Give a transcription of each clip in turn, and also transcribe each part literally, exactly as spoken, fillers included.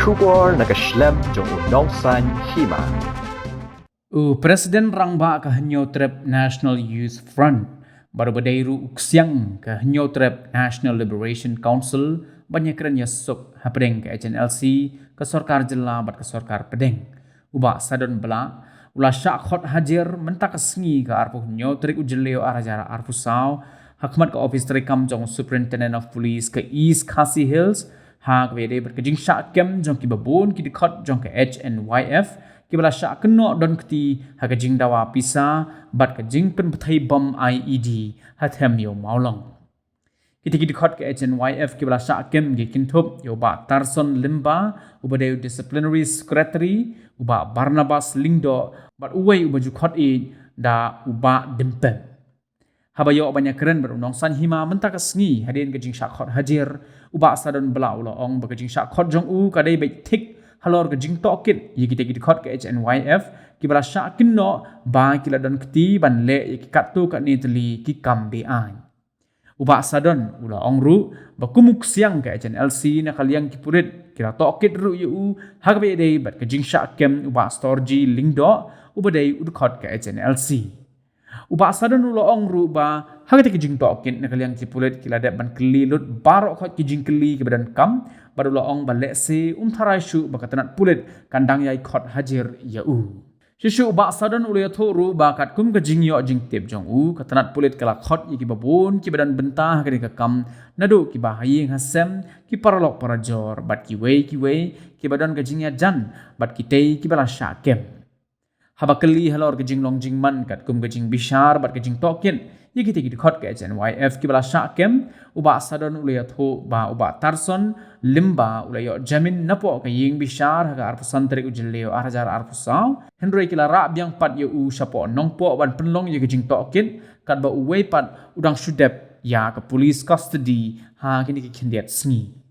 Khubor na ka shlem jong u Nongsaiñ Hima. U President Rangbah ka Hynñiewtrep National Youth Front bad uba dei ruh u ksiang ka Hynñiewtrep National Liberation Council ban ïakren ïasuk hapdeng ka H N L C, ka sorkar jylla bad ka sorkar pdeng, u Bah Sadon Blah, u la shah khot hajir mynta ka sngi ka arphew hynñiew tarik u Jylliew ar hajar arphew saw ha khmat ka ophis treikam jong u Superintendent of Police ka East Khasi Hills, ha kaba ïadei bad ka jingshah kem jong kiba bun ki dkhot jong ka H N Y F kiba la shah kynnoh don kti ha ka jingdawa pisa bad ka jingpynbthei bom I E D ha Them Ïew Mawlong. Kita ki dkhot ka H N Y F kiba la shah kem ki kynthup ïa u Bah Tarson Lymba, uba dei u Disciplinary Secretary, u Bah Barnabas Lyngdoh bad uwei uba ju khot ïa da u Bah Dympep. Haba ïoh ban ïakren bad u Nongsaiñ Hima mynta ka sngi hadien ka jingshah khot hajir, u Bah Sadon Blah u la ong ba ka jingshah khot jong u ka dei beit thik halor ka jingtohkit ïa kita ki dkhot ka H N Y F kiba la shah kynnoh ba ki la don kti ban leh ïa ki katto katne tylli ki kam be-aiñ. U Bah Sadon u la ong ruh ba kum u ksiang ka H N L C na ka liang ki pulit ki la tohkit ruh ïa u ha kaba ïadei bad ka jingshah kem u Bah Storji Lyngdoh uba dei u dkhot ka H N L C. U Bah Sadon u la ong ruh ba ha kata ka jingtohkit na ka liang ki pulit ki la dep ban kylli lut baroh khoit ki jingkylli kiba donkam bad u la ong ba lehse um tharai shuh ba ka tnat pulit kan dang ïai khot hajir ïa u. Shuh shuh u Bah Sadon u la ïathuh ruh ba katkum ka jingïoh jingtip jong u, ka tnat pulit ka la khot ïa kiba bun kiba don bynta ha kane ka kam, naduh kiba ha ïing ha sem, ki paralok parajor bad kiwei kiwei kiba don ka jingïajan bad kitei kiba la shah kem. Haba kylli halor ka jinglong jingman katkum ka jingbishar bad ka jingtohkit ïa kita ki dkhot ka H N Y F kiba la shah kem, u Bah Sadon u la ïathuh ba u Bah Tarson Lymba u la ïoh jamin napoh ka ïing bishar ha ka arphew san tarik u Jylliew ar hajar arphew saw, hynrei ki la rah biang pat ïa u shapoh Nongpoh ban pynlong ïa ka jingtohkit, katba uwei pat u dang shu dep ïa ka police custody ha kine ki khyndiat sngi.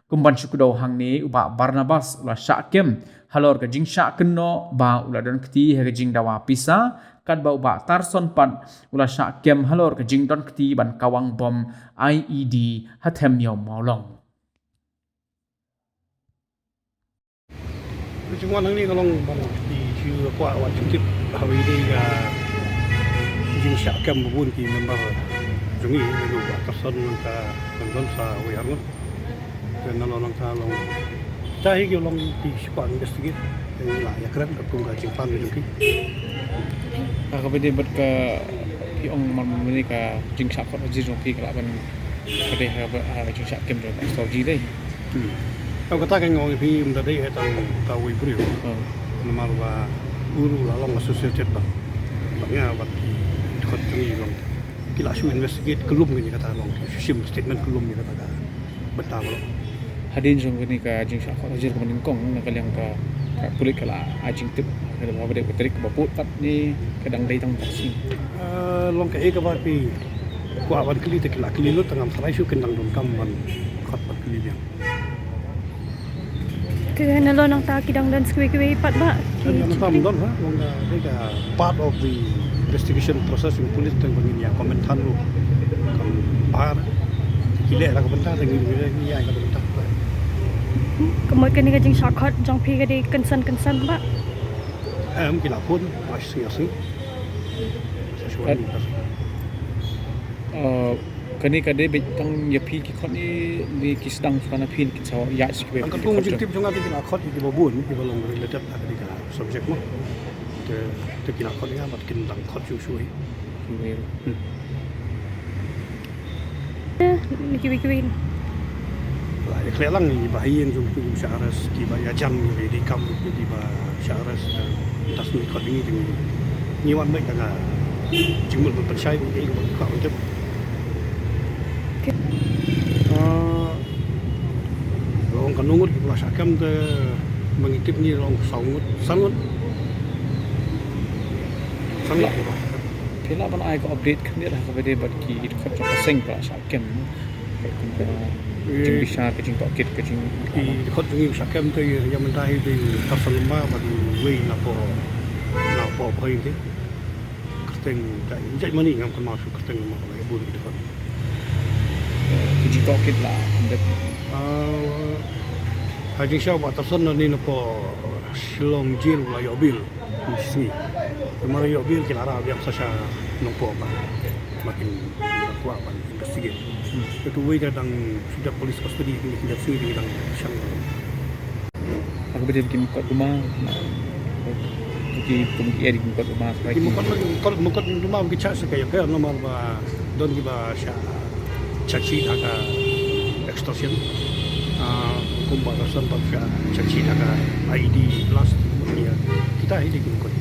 Kum ban shu kdew hangne, u Bah Barnabas u la shah kem halor ka jingshah kynnoh ba u la don kti ha ka jingdawa pisa, katba u Bah Tarson pat u la shah kem halor ka jingdon kti ban kawang bom I E D ha Them Ïew Mawlong. Ka jingwan hangne ka long ban ïa shu kwah wan jingtip ha kaba ïadei ka jingshah kem ba bun ki member jong ngi, naduh u Bah Tarson, nangta Bah Don, sa wei ar ngut. Te nalor nangta long, kita hi ki long ki shu kwah investigate, te ngi la ïakren katkum ka jingpang ka jong ki. Ha kaba ïadei bad ka, phi ong man mynne ka jingshah khot hajir jong phi ka lah ban ka dei ha ka, ha ka jingshah kem jong ka Storji dei. Hmm. Tang kata ka, nga ong ïa phi, ym da dei hi tang uta uwei u briew. Hmm. Namar ba u ruh u la long associated bad, bad nga, bad ki dkhot jong ngi long. Ki la shu investigate kyllum kane, kata long, ki shu shim statement kyllum ïa kata ka bynta baroh. Hadien jong kane ka jingshah khot hajir kaba nyngkong, na ka liang ka, ka pulit ka la ai jingtip ha kaba dei ka tarik kaba bud pat ne ka dang dei tang mynta ka sngi? Ah, long kaei kaba phi kwah ban kylli te ki la kylli lut, tang ngam tharai shuh, kin dang donkam ban khot ban kylli biang. Te nalor nangta ki dang don sa kiwei kiwei pat, Bah? Ki, nangta ym don, ha, long ka, dei ka part of the investigation process jong police, tang ba ngin ïa comment than ruh kam bha. Ki leh la ka bynta, tang ngin ïa ka bynta. Ka mut kane ka jingshah khot jong phi ka dei kynsan kynsan, Bah? Em, ki la phone, ba shisha shisha. Shisha. Kane ka dei beit tang ïa phi ki khot ne, ne ki sdang sa na phi ne ki sa ïa sha kiwei. Tang katkum ka jingtip jong nga te ki la khot ïa kiba bun, kiba long related ha kane ka subject mo. Te, te ki la khot ïa nga bad kin dang khot shuh shuh hi. Kiwei. Hmm. Kiwei, kiwei. La ïa khleh lang ïa kiba ha ïing jong ki, kiba shah arrest, kiba ïajan, kiba ïadei kam, kiba shah arrest. Mynta sngi khot ïa ngi te ngi wan beit da ka jingmut ban pynshai beit ïa kiba kwah ban tip. Okay. Ah, long katno ngut kiba la shah kem te ma ngi tip ngi long saw ngut, san ngut. San ngut. Phi lah ban ai ka update khyndiat ha kaba ïadei bad ki dkhot jong ka seng ba la shah kem. Ka kum ka, eh, jingbishar, ka jingtohkit, ka jing, ki dkhot jong ngi ba shah kem te ïa mynta hi te Tarson Lymba bad uwei napoh, napoh Bhoi te. Kyrteng jait, jait mane ngam kynmaw shuh kyrteng namar la ïa bun ki dkhot. Ki jingtohkit la khyndiat. Ah, Ha jingshisha u Bah Tarson na ni napoh Shillong Jail u la ïoh bail. Ni sngi. Namar ïoh bail ki la rah biang sa sha Nongpoh ba ma kin kwah ban investigate. Te uwei ka dang shu dep police custody, kine ki dep sngi ki dang shang. Haba dei ki mukotduma, na ki kum ki eri ki mukotduma, ki mukotduma, mukotduma ki charge sa ka ïapher namar ba don kiba shah charge sheet ha ka extortion. Ah, kumba ka Tarson pat shah charge sheet ha ka I E D blast. Ïa, kita hi dei ki mukot.